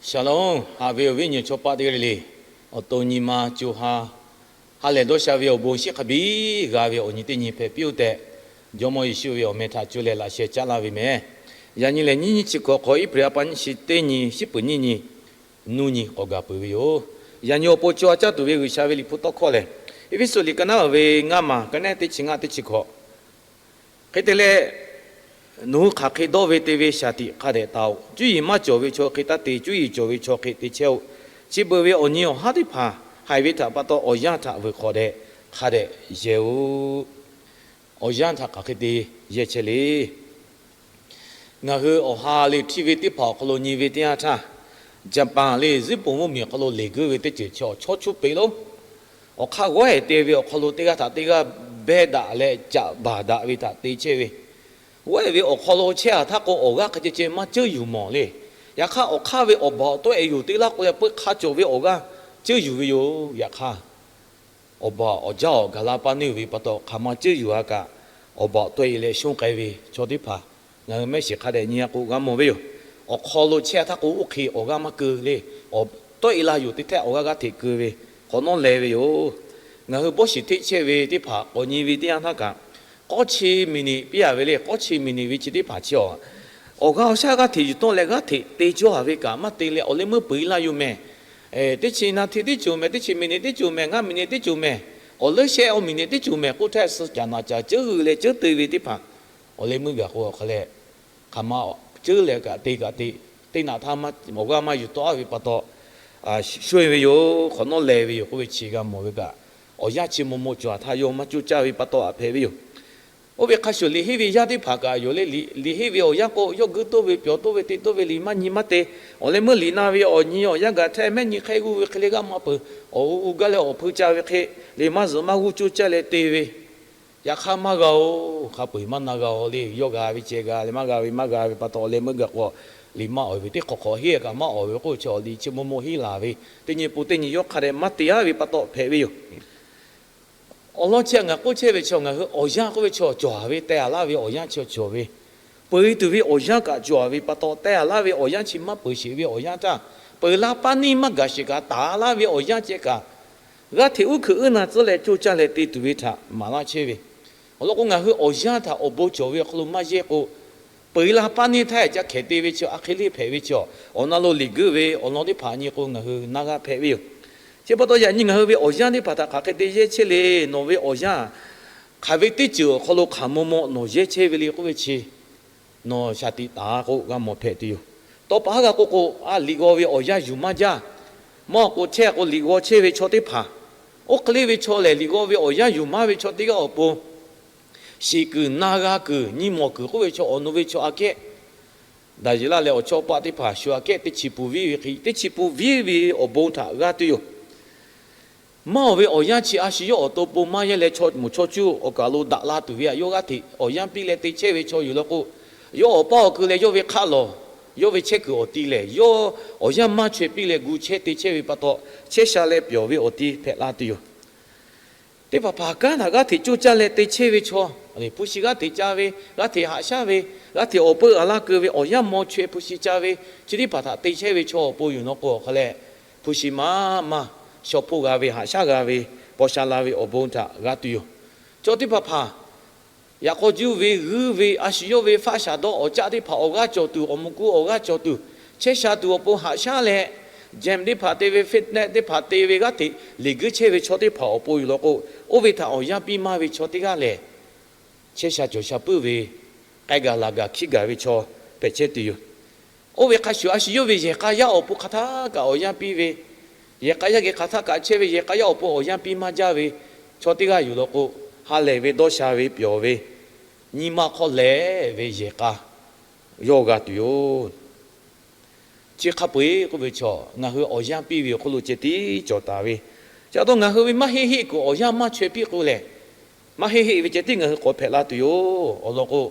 Shalom, haꞈ ve awˬ viˉ awˬ nyi chaw paˆ teˇ g'aˇ le le, awˬ to nyi ma co ha, ha lehˬ dawˇ sha ve awˬ bon shiˉ hk'a biˇ g'a ve awˬ nyi teˇ nyi hpehꞈ piˇ-oˆ tehꞈ, Jawˇmawˇ Yeˍsuˆ ve awˬ meh htaꞈ co leh laꞈ sheh caˉ laˇ ve meh. Yaꞈ nyi lehˬ, nyiˇ nyiˇ chi hkawꞈ hk'aw, April ha pa nyiˇ chi teˇ nyi, shiˉ peuˍ nyiˇ nyi, nuˇ nyi k'awꞈ gaˬ peuˬ ve yoˬ. Yaꞈ nyi awˬ pon co ha caˇ tuˬ ve G'uiˬsha ve Liꞈ hpu tawˇ hkawˇ lehˬ, Eˇfeˇsuꞈ liꞈ ka naˉ ve ngaˇ maˬ, ka naˉ teˇ chi ngaˇ teˇ chi hkawꞈ. Hk'e te leh, nawˬ hui hk'aˬ hk'e dawˇ ve te ve shaˍ tiꞈ hk'a dehꞈ taˍ-oꞈ. Cuˇ yiˍ maˇ cawˬ ve chaw hk'e taˇ te. Cuˇ yiˍ cawˬ ve chaw hk'e te chehˇ-oˆ. Chi beuꞈ ve awˬ nyi awˬ haˉ teˇ hpaˍ haiˬ ve htaꞈ pa taw, awˬ yanˇ htaꞈ vuiˬ hk'awꞈ dehꞈ hk'a dehꞈ yehˇ-oˆ. Awˬ yanˇ htaꞈ hk'aˬ hk'e te yehˇ chehˇ le. Ngaˬ hui awˬ ha lehˬ, htiˇ ve teˇ hpaˍ awˬ hk'aw lo nyi ve teˇ yanˇ htaˇ, Jaˍpaˍ lehˬ, zuhˉ poˍ mvuhˇmiˬ awˬ hk'aw lo leˬ guiˇ ve teˇ ceuˬ chi awˬ chawˇ chuˇ peꞈ lo. Awˬ hk'aˇ g'awˉ ehˍ te ve awˬ hk'aw lo teˇ g'aˇ htaꞈ teˇ g'aˇ behˇ daꞈ leh caꞈ baˬ daꞈ ve htaꞈ te chehˇ ve. G'awˉ ehˍ ve awˬ hk'aw lo chehˇ-a htaˇ k'o, awˬ g'aˇ hk'e ceh ceh maˇ ceuˉ yuˬ mawˬ le. Yaꞈ hk'aˇ, awˬ hk'aˇ ve awˬ baˬ awˬ tawˆ-e yoˬ teˇ laˇ k'o leh, peu hk'a cawˬ ve awˬ g'aˇ ceuˉ yuˬ ve yoˬ. Yaꞈ hk'aˇ, awˬ baˬ awˬ jaˇ awˬ gaˬ la paˇ neˇ ve pa taw, hk'aˬ ma ceuˉ yuˬ-a kaꞈ, awˬ baˬ awˬ tawˆ-e leh shonˇ k'ai ve chaw teˇ hpaˍ ngaˬ hui mehˆ shiˍ hk'a dehꞈ nyi-a k'o, g'a mawˬ ve yoˬ. Awˬ hk'aw lo chehˇ-a htaˇ k'o, oˇ hk'e awˬ g'aˇ maˇ keu le. Awˬ tawˆ-e la yoˬ teˇ htehˆ awˬ g'aˇ g'aˇ hteꞈ keu ve hk'awꞈ nawˉ leh ve yoˬ. Ngaˬ hui bawˇ shiˍ hteˆ chehˇ ve teˇ hpaˍ k'awꞈ nyi ve teˇ yanˇ htaˇ kaꞈ, k'awˇ chi miˬniꞈ piˇ-a ve le. K'awˇ chi miˬniꞈ ve chi teˇ hpaˍ chi awˬ, awˬ g'aˇ awˬ shaˉ g'aˇ hteꞈ yuˬ tawˆ leh g'aˇ hteꞈ te cawˇ-a ve kaꞈ, maˇ te leh awˬ leh meuˇ peu-e laˇ yoˬ mehˍ. Teˇ chi na hteˇ teˇ ceuˬ mehˍ, teˇ chi miˬniꞈ teˇ ceuˬ mehˍ, ngaˇ miˬniꞈ teˇ ceuˬ mehˍ, awˬ leuˉ shehˆ awˬ miˬniꞈ teˇ ceuˬ mehˍ k'oˆ htaˇ, suh caꞈ naˍ caꞈ ceuˉ g'uiˬ leh ceuˉ te ve teˇ hpaˍ awˬ leh meuˇ gaˬ k'o, awˬ hk'a leh hk'aˬ ma ceuˉ leh kaꞈ te kaꞈ te, teˇ naꞈ htaˇ awˬ g'aˇ maˇ yuˬ tawˆ-a ve pa taw, sho-e ve yoˬ. Hk'awꞈ nawˉ leh ve yoˬ k'oˆ ve chi g'a mawˬ ve kaꞈ, awˬ yanˇ chi maw maw cawˬ-a htaˇ yawˇ maˇ coˇ caˇ ve pa taw aꞈ hpehꞈ ve yoˬ. Oˇ ve hk'a shuˍ, liꞈ henˇ ve yaˇ teˇ hpaˍ kaꞈ yoˬ le. Liꞈ henˇ ve awˬ yanˇ k'o, yawˇ guiˇ toˇ ve, pyawˬ toˇ ve, te toˇ ve liꞈ maˇ nyi maˇ te. Awˬ leh meuˇ liꞈ na ve awˬ nyi awˬ yanˇ gaˬ htaˇ, mehˆ nyi hk'ehˇ g'uˇ ve hk'e le g'a maˇ peuˬ. Awˬ g'uˇ g'uˇ gaˇ leh awˬ hpui ca ve hk'e, liꞈ maˇ zuhꞈ maˇ g'uˇ coˇ caˇ leh te ve. Yaꞈ hk'aˇ maˇ g'a-oˬ. Hk'a peu-eˬ maˇ na g'a-oˬ le. Yawˇ g'a ve ceh g'a leh, maˇ g'a ve maˇ g'a ve pa taw, awˬ leh meuˇ gaˬ k'o, liꞈ maˇ awˬ ve teˇ hk'awꞈ hk'awꞈ henˇ kaꞈ maˇ awˬ ve k'oˆ ve chi, awˬ liꞈ chi maw maw henˇ laˬ ve, teˇ nyi pun teˇ nyi yawˇ hk'a dehꞈ maˇ te-a ve pa taw hpehꞈ ve yoˬ. Awˬ lawn chi htaꞈ ngaˬ k'oˆ chehˇ ve chi, ngaˬ hui awˬ yanˇ k'oˆ ve chi cawˬ-a ve, teh-a laˇ ve awˬ yanˇ chi cawˬ ve, peu-e tuˬ ve awˬ yanˇ kaꞈ cawˬ-a ve pa taw, teh-a laˇ ve awˬ yanˇ chi maˇ peu-eˬ sheˍ ve awˬ yanˇ htaˇ, peu-eˬ la paˇ neˇ maˇ gaˬ sheˍ kaꞈ, taˍ-a laˇ ve awˬ yanˇ ceh kaꞈ, g'aˇ hteꞈ uˉ hkuiꞈ uˉ na tcuhˉ leh coˇ caˇ leh te tuˬ ve htaꞈ maˍ laˇ chehˇ ve. Awˬ lawn k'o, ngaˬ hui awˬ yanˇ htaꞈ awˬ bon cawˬ ve awˬ hk'aw lo maˇ yehˇ k'o, peu-eˬ la paˇ neˇ htaˇ ca hkehˍ te ve chi a hk'e le hpehꞈ ve chi, awˬ na lo liꞈ guiˇ ve awˬ lawn teˇ hpaˍ nyi k'o, ngaˬ hui na g'a hpehꞈ ve yoˬ. Chi pa taw yaꞈ nyi ngaˬ hui ve awˬ yanˇ teˇ hpaˍ htaꞈ hk'aˬ hk'e te yehˇ chehˇ le. Nawˬ ve awˬ yanˇ hk'aˬ ve teˇ ceuˬ awˬ hk'aw lo hk'aˬ maw maw nawˬ yehˇ chehˇ ve le k'oˆ ve chi, nawˬ shaˍ tiꞈ taˍ k'o g'a mawˬ hpehꞈ tuˬ yoˬ. Tawˇ pa haˉ g'a k'oˆ k'o, a liꞈ g'aw ve awˬ yanˇ yuˬ maˇ jaˇ. Maˇ k'o, chehˇ k'o liꞈ g'aw chehˇ ve chaw teˇ hpaˍ, oˇ hk'e le ve chaw lehˬ, liꞈ g'aw ve awˬ yanˇ yuˬ maˇ ve chaw teˇ g'aˇ awˬ pon, shiˍ kuiˬ, na g'a kuiˬ, nyi mawˬ kuiˬ k'oˆ ve chaw, awˬ nu ve chaw aꞈ kehˉ, Daˍyeˍlaˆ leh awˬ chawˇ paˆ teˇ hpaˍ shu aꞈ kehˉ teˇ chi pun viˉ ve hk'e, teˇ chi pun viˉ ve awˬ bon htaꞈ g'a tuˬ yoˬ. Maˇ awˬ ve awˬ yanˇ chi a shu yawˇ awˬ to pon maˇ yehˇ leh, chaw moˍ chaw cuˇ awˬ kaˬ lo daꞈ la tuˬ ve htaꞈ yawˇ g'aˇ hteꞈ awˬ yanˇ piˇ leh te chehˇ ve chaw yoˬ law k'o, yawˇ awˬ paˇ awˬ keu leh yawˇ ve hk'aˆ lawˬ, yawˇ ve chehˇ kuiˬ awˬ ti lehˬ, yawˇ awˬ yanˇ maˇ chaweh piˇ leh gu chehˇ te chehˇ ve pa taw, chehˇ sha leh pyawˬ ve awˬ ti hpehꞈ la tuˬ yoˬ. Teˇ hpaˍ hpaˍ kanˉ htaꞈ g'aˇ hteꞈ coˇ caˇ leh te chehˇ ve chaw, hpu shi g'aˇ hteꞈ ca ve, g'aˇ hteꞈ haꞈ shaˉ ve, g'aˇ hteꞈ awˬ peu aˍ laˇ keu ve, awˬ yanˇ maw chaweh hpu shi ca ve, chi teˇ hpaˍ htaꞈ te chehˇ ve chaw awˬ pon yoˬ law k'o, awˬ hk'a leh hpu shi maˇ maˇ shaw hpoˆ g'a ve, haꞈ shaˉ g'a ve, paw sha la ve awˬ bon htaꞈ g'a tuˬ yoˬ. Chaw teˇ hpaˍ hpaˍ yaꞈ k'aw juˇ ve, g'uiˇ ve, a shu yawˇ ve faˆ shaˍ dawˇ awˬ caˆ teˇ hpaˍ awˬ g'aˇ cawˬ tuˬ, awˬ mvuh kuˉ awˬ g'aˇ cawˬ tuˬ, chehˇ sha tuˬ awˬ pon haꞈ shaˉ leh, gym teˇ hpaˍ te ve, fitness teˇ hpaˍ te ve, g'aˇ hteꞈ liꞈ guiˇ chehˇ ve chaw teˇ hpaˍ awˬ pon yoˬ law k'o, oˇ ve htaꞈ awˬ yanˇ piˇ maˇ ve chaw teˇ g'aˇ lehˬ, chehˇ sha cawˬ sha puiˉ ve, k'ai gaˬ laˬ gaˬ hkiˉ gaˬ ve chaw hpehꞈ chehˇ tuˬ yoˬ. Oˇ ve hk'a shuˍ, a shu yawˇ ve yehˬ k'a yaˇ awˬ pon hk'aˬ htaˇ kaꞈ awˬ yanˇ piˇ ve, yehˬ k'a yaˇ geh hk'aˬ htaˇ kaꞈ chehˇ ve, yehˬ k'a yaˇ awˬ pon awˬ yanˇ piˇ maˇ jaˇ ve chaw teˇ g'aˇ yoˬ law k'o, ha lehˬ ve dawˇ sha ve pyawˬ ve, nyi ma hk'aw lehˬ ve yehˬ k'a yawˇ g'a tuˬ yoˬ. Chi hk'a peu-eˬ k'oˆ ve chaw, ngaˬ hui awˬ yanˇ piˇ ve awˬ hk'oˆ lo ceh tiˉ cawˬ taˍ ve. Chi pa taw ngaˬ hui ve maˇ heˆ heˆ kuiˬ awˬ yanˇ maˇ chaweh piˇ k'o lehˬ, maˇ heˆ heˆ ve ceh tiˉ ngaˬ hui k'awꞈ hpehꞈ la tuˬ yoˬ. Awˬ lawn k'o,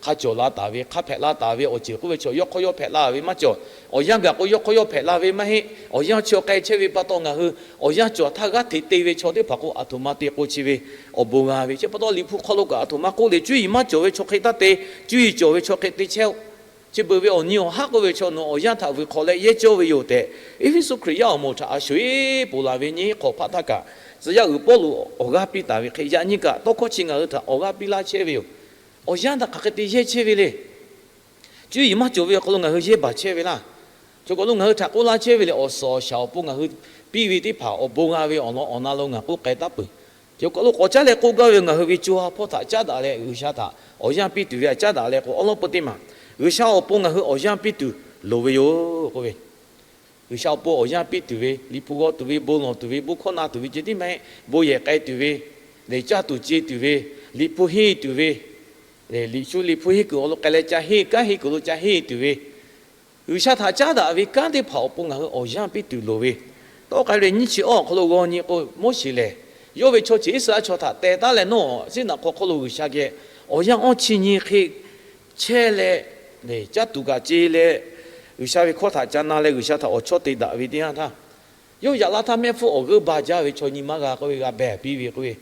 hk'a cawˬ la taˍ ve, hk'a hpehꞈ la taˍ ve awˬ ceuˬ k'oˆ ve chaw, yawˇ hk'aw yawˇ hpehꞈ la ve maˇ cawˬ. Awˬ yanˇ gaˬ k'o yawˇ hk'aw yawˇ hpehꞈ la ve maˇ heˆ. Awˬ yanˇ chi awˬ k'ai chehˇ ve pa taw, ngaˬ hui awˬ yanˇ cawˬ htaˇ g'aˇ hteꞈ te ve chaw teˇ hpaˍ k'o, aˬ htoꞈ ma te k'o chi ve awˬ bon g'a ve. Chi pa taw Liꞈ hpu hk'aw lo kaꞈ aˬ htoꞈ ma k'oˆ le, cuˇ yiˍ maˇ cawˬ ve chaw hk'e taˇ te, cuˇ yiˍ cawˬ ve chaw hk'e te chehˇ-oˆ. Chi beuꞈ ve awˬ nyi awˬ haˉ k'oˆ ve chaw nawˬ awˬ yanˇ htaꞈ vuiˬ hk'awꞈ leh yehˇ cawˇ ve yoˬ tehꞈ, Eˇfeˇsuꞈ Hkriꞈ yaˇ awˬ moˍ htaꞈ a sho eˉ ponˬ laˬ ve nyi hk'awꞈ hpaˆ htaˇ kaꞈ, tcuh yaˇ uiˍ Pawˇluꞈ awˬ g'aˇ piˇ taˍ ve hk'e, yaꞈ nyi kaꞈ tawˇ hkawˇ chi ngaˬ hui htaꞈ awˬ g'aˇ piˇ laˇ chehˇ ve yoˬ. Awˬ yanˇ htaꞈ hk'aˬ hk'e te yehˇ chehˇ ve le. Cuˇ yiˍ maˇ cawˬ ve awˬ hk'aw lo ngaˬ hui yehˇ baˬ chehˇ ve laˇ. Choˬ kaˬ lo ngaˬ hui htaꞈ k'oˆ laˇ chehˇ ve lehˬ, awˬ suhˍ awˬ shaˍ awˬ pon ngaˬ hui piˇ ve teˇ hpaˍ awˬ bon g'a ve awˬ lawn awˬ na lo ngaˬ k'oˆ k'ai taˉ peuˬ. Choˬ kaˬ lo k'awꞈ caˉ leh k'oˆ gaˇ ve, ngaˬ hui ve co ha hpawˇ htaꞈ caˉ daꞈ leh G'uiˬsha htaꞈ awˬ yanˇ piˇ tuˬ ve htaꞈ caˉ daꞈ leh k'o, awˉ lawˉ peu teˇ maˬ G'uiˬsha awˬ pon ngaˬ hui awˬ yanˇ piˇ tuˬ loˍ ve yoˬ k'oˆ ve. G'uiˬsha awˬ pon awˬ yanˇ piˇ tuˬ ve, Liꞈ hpu g'aw tuˬ ve, bon lawˬ tuˬ ve, bon hkawˇ na tuˬ ve ceh tiˉ maˇ heˆ, bon yehˬ k'ai tuˬ ve, lehˬ caˇ tuˬ ce tuˬ ve, Liꞈ hpu henˇ tuˬ ve, lehˬ Liꞈ shu Liꞈ hpu henˇ kuiˬ awˬ lo k'ai leh ca henˇ, kanˉ henˇ kuiˬ lo ca henˇ tuˬ ve, G'uiˬsha htaꞈ caˉ daꞈ ve kanˉ teˇ hpaˍ awˬ pon ngaˬ hui awˬ yanˇ piˇ tuˬ loˍ ve. Tawˆ k'ai ve nyiˇ chi awˬ hk'aw lo g'aw nyi k'o, Moˉseˍ lehˬ yawˇ ve chaw ceuˬ Iˉsaˍreˍlaˆ chaw htaꞈ teh taˉ leh nawˇ, Siˉnaꞈ hk'aw hk'oˆ lo G'uiˬsha geh awˬ yanˇ awˇ chi nyi hk'e chehˇ leh, caˇ tuˬ kaꞈ ce leh, G'uiˬsha ve hkawˇ htaꞈ ca na leh G'uiˬsha htaꞈ awˬ chawˇ te daꞈ ve teˇ yanˇ htaˇ, yawˇ yaꞈ la htaˇ mehˆ hpfuhˇ awˬ g'euˆ ba jaˇ ve chaw nyi maˇ g'a k'oˆ ve g'a behˬ piˇ ve k'oˆ ve,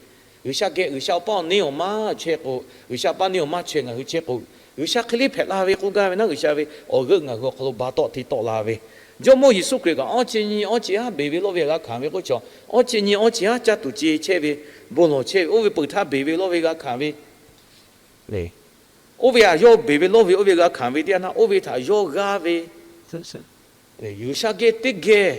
G'uiˬsha geh G'uiˬsha awˬ paˇ awˬ neˇ awˬ maˇ chehˇ k'o, G'uiˬsha paˇ neˇ awˬ maˇ chaweh ngaˬ hui chehˇ k'o, G'uiˬsha hk'e le hpehꞈ la ve k'oˆ gaˇ ve naˉ, G'uiˬsha ve awˬ g'euˆ ngaˬ hui awˬ hk'aw lo ba tawˆ te tawˆ la ve. Jawˇmawˇ Yeˍsuˆ Hkriꞈ kaꞈ awˇ chi nyi awˇ chi haˉ beˬ ve lawˇ ve g'a hkanˍ ve k'oˆ chaw, awˇ chi nyi awˇ chi haˉ caˇ tuˬ ce chehˇ ve, bon lawˬ chehˇ ve, oˇ ve peuˬ htaˇ beˬ ve lawˇ ve g'a hkanˍ ve, oˇ ve aꞈ yawˇ beˬ ve lawˇ ve oˇ ve g'a hkanˍ ve teˇ yanˇ htaˇ, oˇ ve htaꞈ yawˇ g'aˇ ve G'uiˬsha geh teˇ geh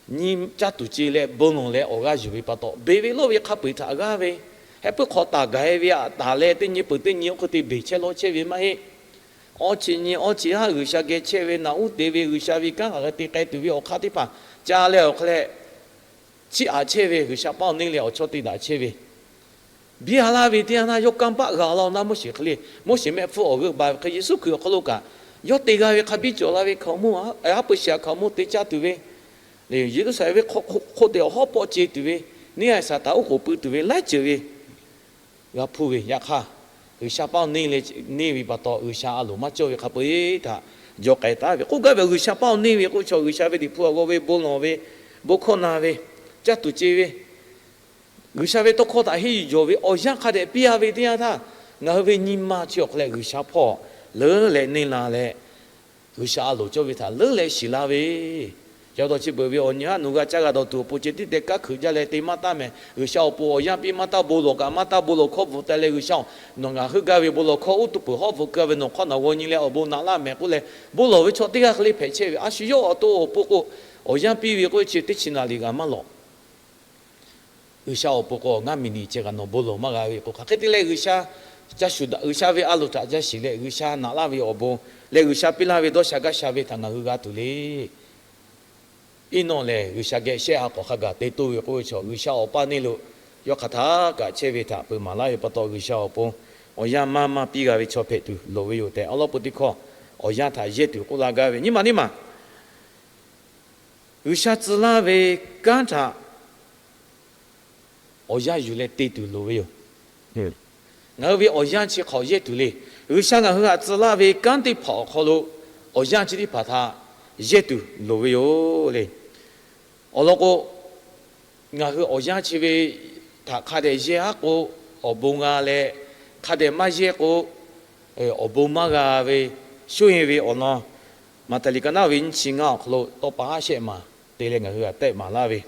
nyi caˇ tuˬ ce leh bon lawˬ leh awˬ g'aˇ yuˬ ve pa taw, beˬ ve lawˇ ve hk'a peu-eˬ htaꞈ g'aˇ ve, heh puiˉ hk'awꞈ taˍ gaˬ-e ve aꞈ taˍ leh teˇ nyi peuˬ teˇ nyi oˇ hk'e te beˬ chehˇ lawˇ chehˇ ve maˇ heˆ. Awˇ chi nyi awˇ chi haˉ G'uiˬsha geh chehˇ ve naꞈ uˉ te ve, G'uiˬsha ve kanˉ hk'aˬ hk'e te k'ai tuˬ ve awˬ hk'aˇ teˇ hpaˍ ca leh awˬ hk'a leh chiˇ aꞈ chehˇ ve, G'uiˬsha paˇ awˬ neˇ leh awˬ chawˇ te daꞈ chehˇ ve, biˇ a laˇ ve teˇ yanˇ htaˇ yawˇ kanˇ paˆ g'a laˇ-oˬ naˉ, Moˉseˍ hk'e le. Moˉseˍ mehˆ hpfuhˇ awˬ g'euˆ ba ve hk'e, Yeˍsuˆ Hkriꞈ awˬ hk'aw lo kaꞈ, yawˇ te g'a ve hk'a biˇ cawˬ la ve hkaoˍmonˇ, aˉ pui shiˍ hkaoˍmonˇ te caˇ tuˬ ve, Yeˍruˆsaˍlehnˍ ve hk'oˆ hk'oˆ te awˬ hawˉ pawˆ ce tuˬ ve, neˇ haiˬ Saˍtanˍ uˉ k'oˍ pui tuˬ ve laiˉ ceuˬ ve g'a hpuˇ ve. Yaꞈ hk'aˇ, G'uiˬsha paˇ awˬ neˇ leh neˇ ve pa taw, G'uiˬsha a loˍ maˇ cawˇ ve hk'a peu-eˬ htaꞈ jaw k'ai taˉ ve k'oˆ gaˇ ve. G'uiˬsha paˇ awˬ neˇ ve k'oˆ chaw, G'uiˬsha ve Liꞈ hpu aꞈ g'aw ve, bon lawˬ ve, bon hkawˇ na ve, caˇ tuˬ ce ve, G'uiˬsha ve tawˇ hkawˇ htaꞈ henˇ yuˬ jawˬ ve awˬ yanˇ hk'a dehꞈ piˇ a ve teˇ yanˇ htaˇ, ngaˬ hui ve nyi ma chi awˬ hk'aw leh G'uiˬsha hpawˇ leuˉ leh neˇ la leh, G'uiˬsha a loˍ cawˇ ve htaꞈ leuˉ leh shiˍ la ve. Yaꞈ taw chi beuꞈ ve awˬ nyi haˉ nawˬ g'a caˇ g'a dawˬ tuˬ awˬ pon ceh tiˉ tehꞈ kaˇ hkeuꞈ jaˇ leh te maˇ taˇ mehˍ. G'uiˬsha awˬ pon awˬ yanˇ piˇ maˇ taˇ, bon lawˬ kaꞈ maˇ taˇ, bon lawˬ hkawˇ bvuhꞈ taˍ leh G'uiˬsha-oˬ, nawˬ ngaˬ heuˆ gaˇ ve bon lawˬ hkawˇ uˉ tuˬ peuˬ hawˉ bvuhꞈ keu ve, nawˬ hk'aw nawˬ g'aw nyi leh awˬ bon naꞈ laˇ mehˍ k'oˆ leh, bon lawˬ ve chaw teˇ g'aˇ hk'e le hpehꞈ chehˇ ve. A shu yawˇ awˬ to awˬ pon k'o, awˬ yanˇ piˇ ve k'oˆ ve chi teˇ chi naˍ riˍ g'a maˇ lawꞈ. G'uiˬsha awˬ pon k'o, ngaˇ miˬ niˬ ceh kaꞈ nawˬ bon lawˬ maˇ g'a ve k'o, hk'aˬ hk'e te leh G'uiˬsha ca shuˍ daꞈ, G'uiˬsha ve a loˍ htaꞈ ca shiˍ leh G'uiˬsha naꞈ laˇ ve awˬ bon leh G'uiˬsha piˇ laˇ ve dawˇ sha gaˇ sha ve htaꞈ ngaˬ hui g'a tuˬ le. Iˉ nawˇ lehˬ, G'uiˬsha geh shehˆ ha k'awꞈ hk'a gaˬ te toˇ ve k'oˆ ve chaw, G'uiˬsha awˬ paˇ neˇ lo yawˇ hk'aˬ htaˇ kaꞈ chehˇ ve htaꞈ peu maˍ laˇ ve pa taw, G'uiˬsha awˬ pon awˬ yanˇ maˇ maˇ piˇ g'a ve chaw hpehꞈ tuˬ loˍ ve yoˬ tehꞈ, awˉ lawˉ peu teˇ hkawˇ awˬ yanˇ htaꞈ yehˇ tuˬ k'oˆ laˇ gaˇ ve. Nyi ma teˇ maˬ G'uiˬsha tcuh laˇ ve kanˉ htaꞈ awˬ yanˇ yuˬ leh te tuˬ loˍ ve yoˬ. Ngaˬ hui ve awˬ yanˇ chi hk'awꞈ yehˇ tuˬ le. G'uiˬsha ngaˬ hui htaꞈ tcuh laˇ ve kanˉ teˇ hpaˍ awˬ hk'aw lo awˬ yanˇ chi teˇ hpaˍ htaꞈ yehˇ tuˬ loˍ ve yoˬ le. Awˬ lawn k'o, ngaˬ hui awˬ yanˇ chi ve htaꞈ hk'a dehꞈ yehˇ aˉ k'o, awˬ bon g'a leh, hk'a dehꞈ maˇ yehˇ k'o, awˬ bon maˇ g'a ve, sho-eˬ ve awˬ lawn, Maꞈhtehˍ liꞈ ka naˉ ve nyiˇ chi ngaˇ awˬ hk'aw lo tawˇ pa haˉ shehˆ maˬ te leh ngaˬ hui htaꞈ tehˆ maˍ laˇ ve,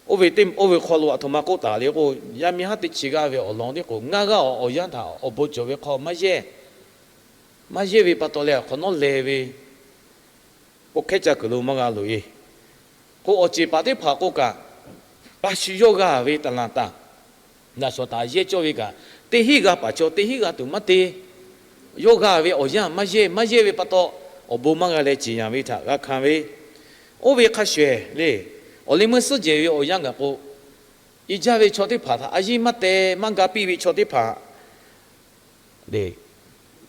oˇ ve teˇ oˇ ve hk'aw lo aˬ htoꞈ ma k'oˆ taˍ le k'o, yaˇ miˇ haˉ teˇ chi g'aˇ ve awˬ lawn teˇ k'o, ngaˇ g'aˇ awˬ yanˇ htaꞈ awˬ bon cawˬ ve hk'aw maˇ yehˇ, maˇ yehˇ ve pa taw leh awˬ hk'awꞈ nawˉ leh ve k'oˆ hkehˉ ca kuiˬ lo maˇ g'a loꞈ-e. K'o, awˬ ceˬ paˍ teˇ hpaˍ k'o kaꞈ, a shu yawˇ g'a ve taˍ laˬ taˍ, naꞈ shawˍ taˍ yehˇ cawˇ ve kaꞈ, teˇ hinˉ g'a paˍ chaw teˇ hinˉ g'a tuˬ maˇ te. Yawˇ g'a ve awˬ yanˇ maˇ yehˇ, maˇ yehˇ ve pa taw, awˬ bon maˇ g'a leh ciˍ yanˍ ve htaꞈ g'a hkanˍ ve. Oˇ ve hk'a shuˍ-ehˍ le, awˬ liˇ meuˇ suhˉ jehˬ ve awˬ yanˇ gaˬ k'o, i jaˇ ve chaw teˇ hpaˍ htaꞈ a yiˇ maˇ teh maˇ ga piˇ ve chaw teˇ hpaˍ le,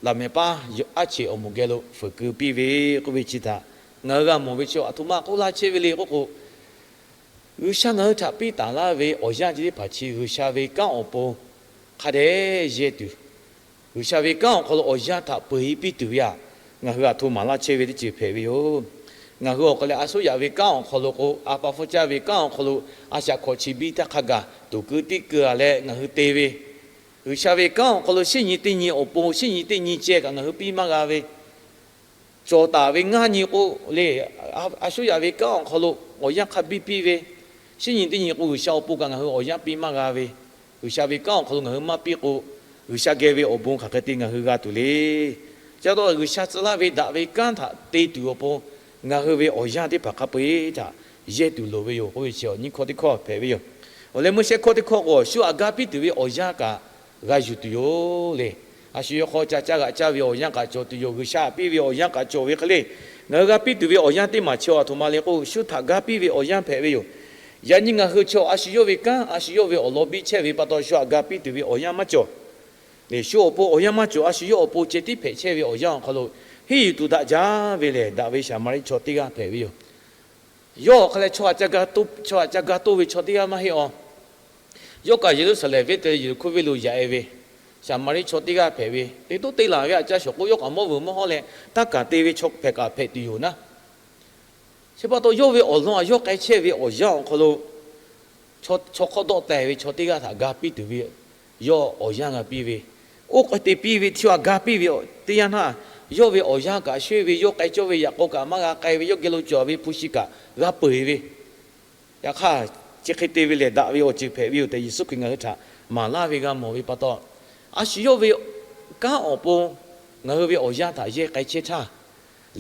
laꞈ mehˍ paˉ aˉ cheꞈ awˬ moˍ geh lo fuiˍ keu piˇ ve k'oˆ ve chi htaꞈ ngaˬ hui g'a mawˬ ve chi aˬ htoꞈ ma k'oˆ laˇ chehˇ ve le k'oˆ k'o, G'uiˬsha ngaˬ hui htaꞈ piˇ taˍ laˇ ve awˬ yanˇ chi teˇ hpaˍ chi G'uiˬsha ve kanˉ awˬ pon hk'a dehꞈ yehˇ tuˬ, G'uiˬsha ve kanˉ awˬ hk'aw lo awˬ yanˇ htaꞈ peu-eˬ piˇ tuˬ ve aꞈ, ngaˬ hui aˬ htoꞈ ma laˇ chehˇ ve teˇ ceuˬ hpehꞈ ve yoˬ. Ngaˬ hui awˬ hk'aw leh a suˉ yaꞈ ve kanˉ awˬ hk'aw lo k'o, a pa hpfuhˇ caˇ ve kanˉ awˬ hk'aw lo a shaꞈ hkawꞈ chi biˇ htaˇ hk'a gaˬ tuˍ keu tiˉ keu-a leh ngaˬ hui te ve G'uiˬsha ve kanˉ awˬ hk'aw lo shinˉ nyi teˇ nyi awˬ pon shinˉ nyi teˇ nyi ceh kaꞈ ngaˬ hui piˇ maˇ g'a ve, cawˬ taˍ ve ngaˇ nyi k'o le, a shu yaꞈ ve kanˉ awˬ hk'aw lo awˬ yanˇ hk'a biˇ piˇ ve, shinˉ nyi teˇ nyi k'o G'uiˬsha awˬ pon kaꞈ ngaˬ hui awˬ yanˇ piˇ maˇ g'a ve, G'uiˬsha ve kanˉ awˬ hk'aw lo ngaˬ hui maˇ piˇ k'o, G'uiˬsha geh ve awˬ bon hk'aˬ hk'e te ngaˬ hui g'a tuˬ le. Chi pa taw G'uiˬsha tcuh laˇ ve daꞈ ve kanˉ htaꞈ te tuˬ awˬ pon ngaˬ hui ve awˬ yanˇ teˇ hpaˍ hk'a peu-eˬ htaꞈ yehˇ tuˬ loˍ ve yoˬ k'oˆ ve chi awˬ nyiˇ hkawˇ teˇ hkawˇ hpehꞈ ve yoˬ. Awˬ leh Moˉseˍ hkawˇ teˇ hkawˇ k'o, shu htaꞈ ga piˇ tuˬ ve awˬ yanˇ kaꞈ g'a yuˬ tuˬ yoˬ le. A shu yawˇ hk'aw ca caˇ g'aꞈ caˇ ve awˬ yanˇ kaꞈ cawˬ tuˬ yoˬ. G'uiˬsha htaꞈ piˇ ve awˬ yanˇ kaꞈ cawˬ ve hk'e le, ngaˬ hui ga piˇ tuˬ ve awˬ yanˇ teˇ maˬ chi a htoꞈ ma le k'o, shu htaꞈ ga piˇ ve awˬ yanˇ hpehꞈ ve yoˬ. Yaꞈ nyi ngaˬ hui chaw a shu yawˇ ve kanˉ a shu yawˇ ve awˬ lawn biˇ chehˇ ve pa taw, shu htaꞈ ga piˇ tuˬ ve awˬ yanˇ maˇ cawˬ. Shu awˬ pon awˬ yanˇ maˇ cawˬ. A shu yawˇ awˬ pon ceh tiˉ hpehꞈ chehˇ ve awˬ yanˇ awˬ hk'aw lo henˇ yuˬ tuˬ daꞈ jaˇ ve lehˬ, daꞈ ve Saˍmaˍriˆ chaw teˇ g'aˇ hpehꞈ ve yoˬ. Yawˇ awˬ hk'aw leh chaw htaꞈ ca ga toˇ ve chaw teˇ g'aˇ maˇ heˆ a. Yawˇ kaꞈ Yeˍruˆsaˍlehnˍ venˇ te Yeˍriˆhkoˇ venˇ lo yaꞈ e ve Saˍmaˍriˆ chaw teˇ g'aˇ hpehꞈ ve, te toˉ te laˬ ve htaꞈ ca shawˍ k'o, yawˇ kaꞈ mawˇ vuiˬ mawˇ hawˉ leh taˇ kaˍ te ve chaw hpehꞈ kaꞈ hpehꞈ tuˬ yoˬ naˉ. Chi pa taw yawˇ ve awˬ lawn htaꞈ yawˇ k'ai chehˇ ve awˬ yanˇ awˬ hk'aw lo, chaw hk'awˇ dawˆ teh ve chaw teˇ g'aˇ htaꞈ ga piˇ tuˬ ve yawˇ awˬ yanˇ g'a piˇ ve, oˇ k'ai te piˇ ve htaꞈ ga piˇ ve teˇ yanˇ htaˇ, yawˇ ve awˬ yanˇ kaꞈ shoˉ ve, yawˇ k'ai cawˇ ve yaꞈ k'aw kaꞈ maˇ g'a k'ai ve, yawˇ geh lo cawˬ ve hpu shi kaꞈ g'a peu-eˬ ve, yaꞈ hk'aˇ chi hk'e te ve lehˬ, daꞈ ve awˬ ceuˬ hpehꞈ ve yoˬ tehꞈ Yeˍsuˆ Hkriꞈ ngaˬ hui htaꞈ maˍ laˇ ve g'a mawˬ ve pa taw, a shu yawˇ ve kanˉ awˬ pon ngaˬ hui ve awˬ yanˇ htaꞈ yehˇ k'ai chehˇ htaˇ,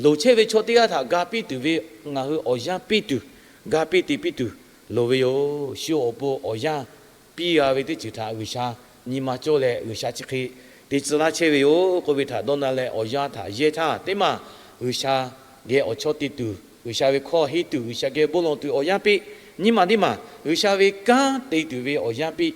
loˍ chehˇ ve chaw teˇ g'aˇ htaꞈ ga piˇ tuˬ ve ngaˬ hui awˬ yanˇ piˇ tuˬ, ga piˇ te piˇ tuˬ loˍ ve yoˬ. Shu awˬ pon awˬ yanˇ piˇ g'a ve teˇ ceuˬ htaꞈ G'uiˬsha nyi ma cawˇ leh G'uiˬsha chi hk'e te tcuh laˇ chehˇ ve yoˬ k'oˆ ve htaꞈ dawˇ na leh, awˬ yanˇ htaꞈ yehˇ htaˇ teˇ maˬ G'uiˬsha geh awˬ chawˇ te tuˬ, G'uiˬsha ve hkawˇ henˇ tuˬ, G'uiˬsha geh bon lawˬ tuˬ awˬ yanˇ piˇ. Nyiˇ maˬ teˇ maˬ G'uiˬsha ve kanˉ te tuˬ ve awˬ yanˇ piˇ.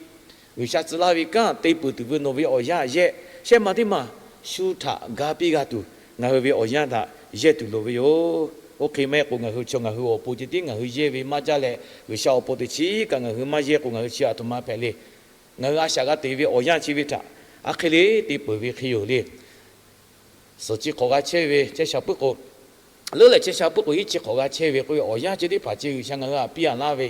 G'uiˬsha tcuh laˇ ve kanˉ te peuˬ tuˬ ve nawˬ ve awˬ yanˇ yehˇ. Shehˆ maˬ teˇ maˬ shu htaꞈ ga piˇ g'a tuˬ, ngaˬ hui ve awˬ yanˇ htaꞈ yehˇ tuˬ loˍ ve yoˬ. Oˇ hk'e maˇ heˆ k'o, ngaˬ hui chaw ngaˬ hui awˬ pon ceh tiˉ ngaˬ hui yehˇ ve maˇ jaˇ leh, G'uiˬsha awˬ pon teꞈ chiˉ kaꞈ ngaˬ hui maˇ yehˇ k'o, ngaˬ hui chi a htoꞈ ma hpehꞈ le. Ngaˬ hui a shaꞈ g'a te ve awˬ yanˇ chi ve htaꞈ a hk'e le te peuˬ ve hk'e yoˬ le. Suhˍ chi hk'awꞈ g'a chehˇ ve chehˇ sha puiˉ k'o, leuˉ leh chehˇ sha puiˉ k'o, hiˉ chi hk'awꞈ g'a chehˇ ve k'oˆ ve awˬ yanˇ chi teˇ hpaˍ ceh G'uiˬsha ngaˬ hui htaꞈ piˇ a laˇ ve,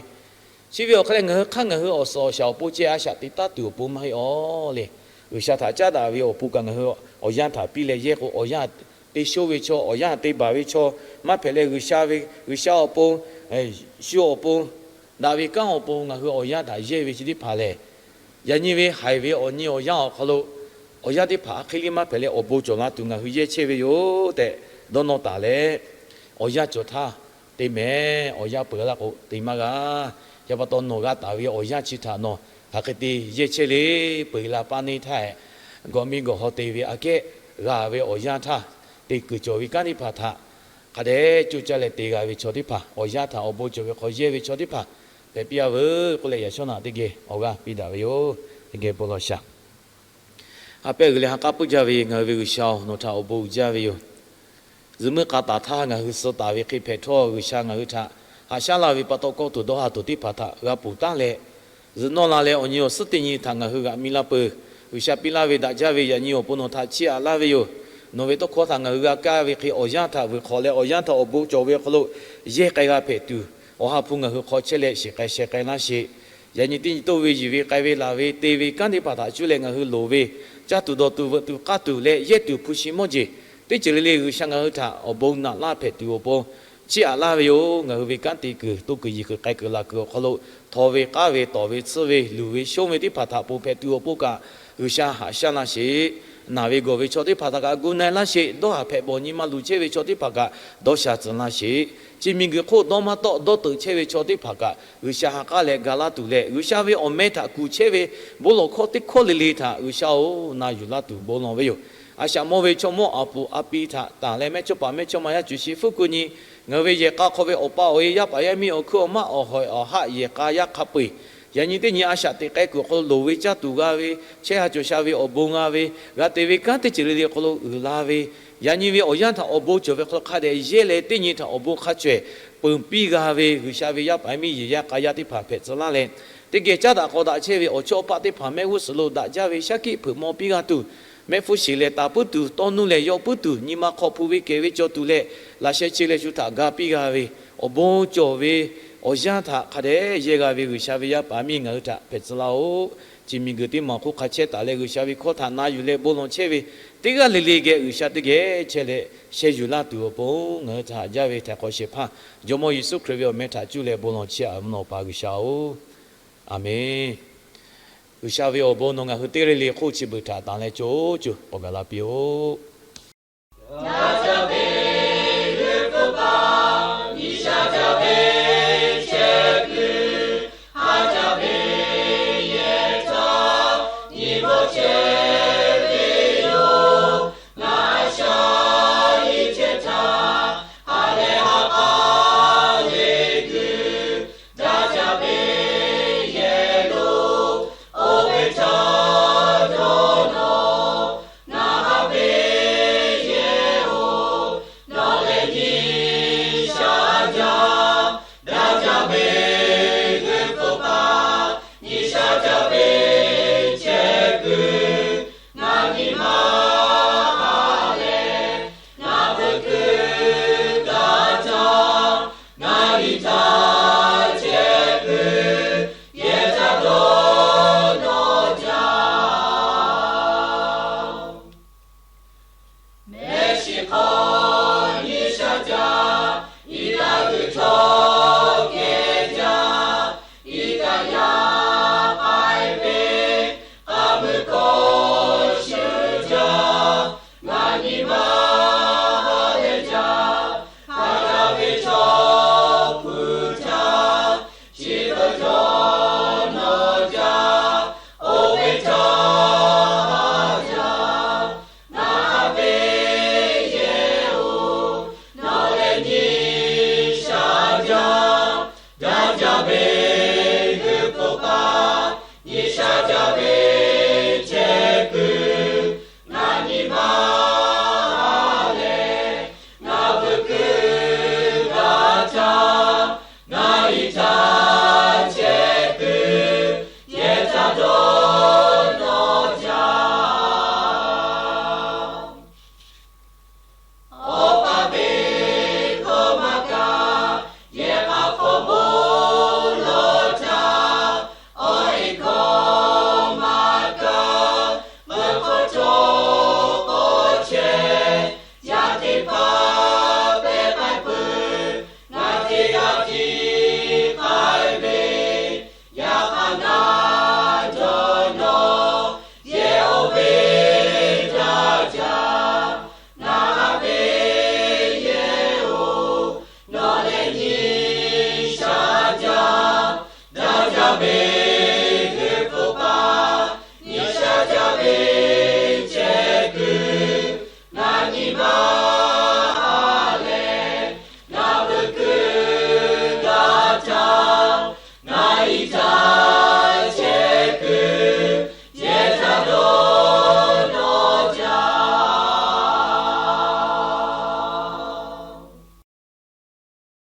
chi ve awˬ hk'aˇ lehˬ, ngaˬ hui hk'aˇ ngaˬ hui awˬ suhˍ awˬ shaˍ awˬ pon ceh a shaꞈ teꞈ taˉ tuˬ awˬ pon maˇ heˆ awˬ le. G'uiˬsha htaꞈ caˉ daꞈ ve awˬ pon kaꞈ ngaˬ hui awˬ yanˇ htaꞈ piˇ leh yehˇ k'o, awˬ yanˇ te sho ve chaw, awˬ yanˇ te baˬ ve chaw maˇ hpehꞈ leh, G'uiˬsha ve, G'uiˬsha awˬ pon, shu awˬ pon, daꞈ ve kanˉ awˬ pon ngaˬ hui awˬ yanˇ htaꞈ yehˇ ve chi teˇ hpaˍ lehˬ, yaꞈ nyi ve haiˬ ve awˬ nyi awˬ yanˇ awˬ hk'aw lo awˬ yanˇ teˇ hpaˍ a hk'e le maˇ hpehꞈ leh, awˬ bon cawˬ la tuˬ ngaˬ hui yehˇ chehˇ ve yoˬ tehꞈ dawˇ nawˇ taˍ leh, awˬ yanˇ cawˬ htaˇ te mehˍ. Awˬ yanˇ peuˬ laˇ k'o te maˇ g'a. Yaꞈ pa taw nawˬ g'a taˍ ve awˬ yanˇ chi htaꞈ nawˬ hk'aˬ hk'e te yehˇ chehˇ le. Peuˬ la paˇ neˇ htaˇ, gawꞈ miˇ gawꞈ haw te ve aꞈ kehˉ g'a ve awˬ yanˇ htaˇ, te kuiˬ cawˬ ve kanˉ teˇ hpaˍ htaꞈ hk'a dehꞈ coˇ caˇ leh te g'a ve chaw teˇ hpaˍ, awˬ yanˇ htaꞈ awˬ bon cawˬ ve hk'aw yehˇ ve chaw teˇ hpaˍ hpehꞈ piˇ a veuˬ k'oˆ leh, yaꞈ shawˉ naꞈ teˇ geh awˬ g'aˇ piˇ daꞈ ve yoˬ. Teˇ geh bon lawˬ shaˍ. Ha pehˇ g'uiˬ leh ha k'aˉ puiˉ jaˇ ve ngaˬ hui ve G'uiˬsha-oˬ, nawˬ htaꞈ awˬ bon uiˍ jaˇ ve yoˬ. Zuhꞈ muiˉ k'a taˍ htaˇ ngaˬ hui suh taˍ ve hk'e hpehꞈ htawˇ, G'uiˬsha ngaˬ hui htaꞈ haꞈ shaˉ laˇ ve pa taw, kawˇ tuˬ dawˇ ha tuˬ teˇ hpaˍ htaꞈ g'a ponˬ taˉ leh, zuhꞈ nawˇ la leh awˬ nyi awˬ suhˉ teˇ nyi htaꞈ ngaˬ hui g'aꞈ mi la peuˬ. G'uiˬsha piˇ laˇ ve daꞈ jaˇ ve yaꞈ nyi awˬ pon nawˬ htaꞈ chiˇ aꞈ laˇ ve yoˬ. Nawˬ ve tawˇ hkawˇ htaꞈ ngaˬ hui g'a kaˇ ve hk'e, awˬ yanˇ htaꞈ vuiˬ hk'awꞈ leh awˬ yanˇ htaꞈ awˬ bon cawˬ ve awˬ hk'aw lo yehˇ k'ai g'a hpehꞈ tuˬ, Awˬ ha hpu ngaˬ hui hk'aw chehˇ leh shiˍ k'ai sheh k'ai laˇ sheˍ. Yaꞈ nyi teˇ nyi toˇ ve yiˬ ve k'ai ve laˬ ve te ve kanˉ teˇ hpaˍ htaꞈ cuˇ leh ngaˬ hui loˍ ve, caˇ tuˬ dawˬ tuˬ veuꞈ tuˬ k'aˇ tuˬ leh yehˇ tuˬ hpu shi mawˇ jeˬ teˇ ceuˬ le le G'uiˬsha ngaˬ hui htaꞈ awˬ bon naꞈ laˇ hpehꞈ tuˬ awˬ pon chiˇ aꞈ laˇ ve yoˬ. Ngaˬ hui ve kanˉ te kuiˬ, toˇ kuiˬ yiˬ kuiˬ k'ai kuiˬ laˬ kuiˬ awˬ hk'aw lo htawnˍ ve k'aˉ ve tawˍ ve tsuhˇ ve luˬ ve shonˇ ve teˇ hpaˍ htaꞈ ponˬ hpehꞈ tuˬ awˬ pon kaꞈ G'uiˬsha haꞈ shaˉ laˇ sheˍ. Naˬ ve gawˬ ve chaw teˇ hpaˍ htaꞈ kaꞈ gu na-e laˇ sheˍ. Dawˇ haˍ hpehꞈ bawˬ nyi ma luˬ chehˇ ve chaw teˇ hpaˍ kaꞈ dawˇ sha tcuh laˇ sheˍ. Chi miˬguiˬ hk'oˆ dawˇ maˇ tawˆ dawˇ teuꞈ chehˇ ve chaw teˇ hpaˍ kaꞈ G'uiˬsha ha k'aˉ leh ga laˇ tuˬ leh, G'uiˬsha ve awˬ meh htaꞈ kuˬ chehˇ ve bon lawˬ hkawˇ teˇ hkawˇ le le htaꞈ G'uiˬsha-oˬ, na yuˬ laˇ tuˬ bon lawˬ ve yoˬ. A shaꞈ mawˇ ve chaw mawˇ aˬ puˍ a pi htaꞈ tanˬ leh mehˇ chawˇ paˍ mehˇ chawˇ ma yaˇ cuˬ shi fuˉ kuiˬ nyi, ngaˬ hui ve yehˬ k'a hk'aw ve awˬ pa awˬ e yaˇ paˍ yaˇ miˇ awˬ hkuiˉ awˬ maˆ awˬ hawehˬ awˬ haˆ yehˬ k'a yaˇ hk'a peu-eˬ, yaꞈ nyi teˇ nyi a shaꞈ teꞈ k'ai kuiˬ awˬ hk'aw lo loˍ ve caˇ tuˬ g'a ve, chehˇ ha cawˬ sha ve awˬ bon g'a ve, g'a te ve kanˉ teˇ ceuˬ le le awˬ hk'aw lo uiˍ la ve, yaꞈ nyi ve awˬ yanˇ htaꞈ awˬ bon cawˬ ve hk'aw lo hk'a dehꞈ yehˇ leh teˇ nyi htaꞈ awˬ bon hk'a cawehˬ peunˍ piˇ g'a ve G'uiˬsha ve yaˇ paˍ yaˇ miˇ yehˬ yaˇ k'a yaˇ teˇ hpaˍ hpehꞈ tcuh laˇ leh, teˇ geh caˉ daꞈ k'aw daꞈ chehˇ ve awˬ chawˇ awˬ paˆ teˇ hpaˍ mehˆ g'uˇ suhˍ lo daꞈ jaˇ ve shaˉ hkiˆ hpeuꞈ maw piˇ g'a tuˬ, mehˆ hpfuhˇ shiˍ leh taˍ puiˉ tuˬ, tawˇ nuˇ leh yawˆ puiˉ tuˬ, nyi ma hk'aw hpu ve kehˬ ve cawˬ tuˬ leh, laꞈ sheh chi leh shu htaꞈ ga piˇ g'a ve, awˬ bon cawˬ ve awˬ yanˇ htaꞈ hk'a dehꞈ yehˇ g'a ve G'uiˬsha ve yaˇ paˍ miˇ ngaˬ hui htaꞈ hpehꞈ tcuh laˇ-oˆ. Chi miˬguiˬ teˇ maˬ hk'oˆ hk'a chehˇ taˍ leh, G'uiˬsha ve hkawˇ htaꞈ na yuˬ leh bon lawˬ chehˇ ve teˇ g'aˇ le le geh G'uiˬsha teˇ geh chehˇ leh sheh yuˬ laˇ tuˬ awˬ pon ngaˬ hui htaꞈ haꞈ jaˇ ve htaiˍ hk'awꞈ shehˍ hpaˇ Jawˇmawˇ Yeˍsuˆ Hkriꞈ ve awˬ meh htaꞈ cuˇ leh bon lawˬ chehˇ-a ve mvuhˇ naw Awˬ pa G'uiˬsha-oˬ, Aˍmenˇ. G'uiˬsha ve awˬ bon nawˬ ngaˬ hui teˇ g'aˇ le le hk'oˆ chi beuꞈ htaꞈ tanˬ leh co co k'awꞈ gaˬ la piˇ-oˆ.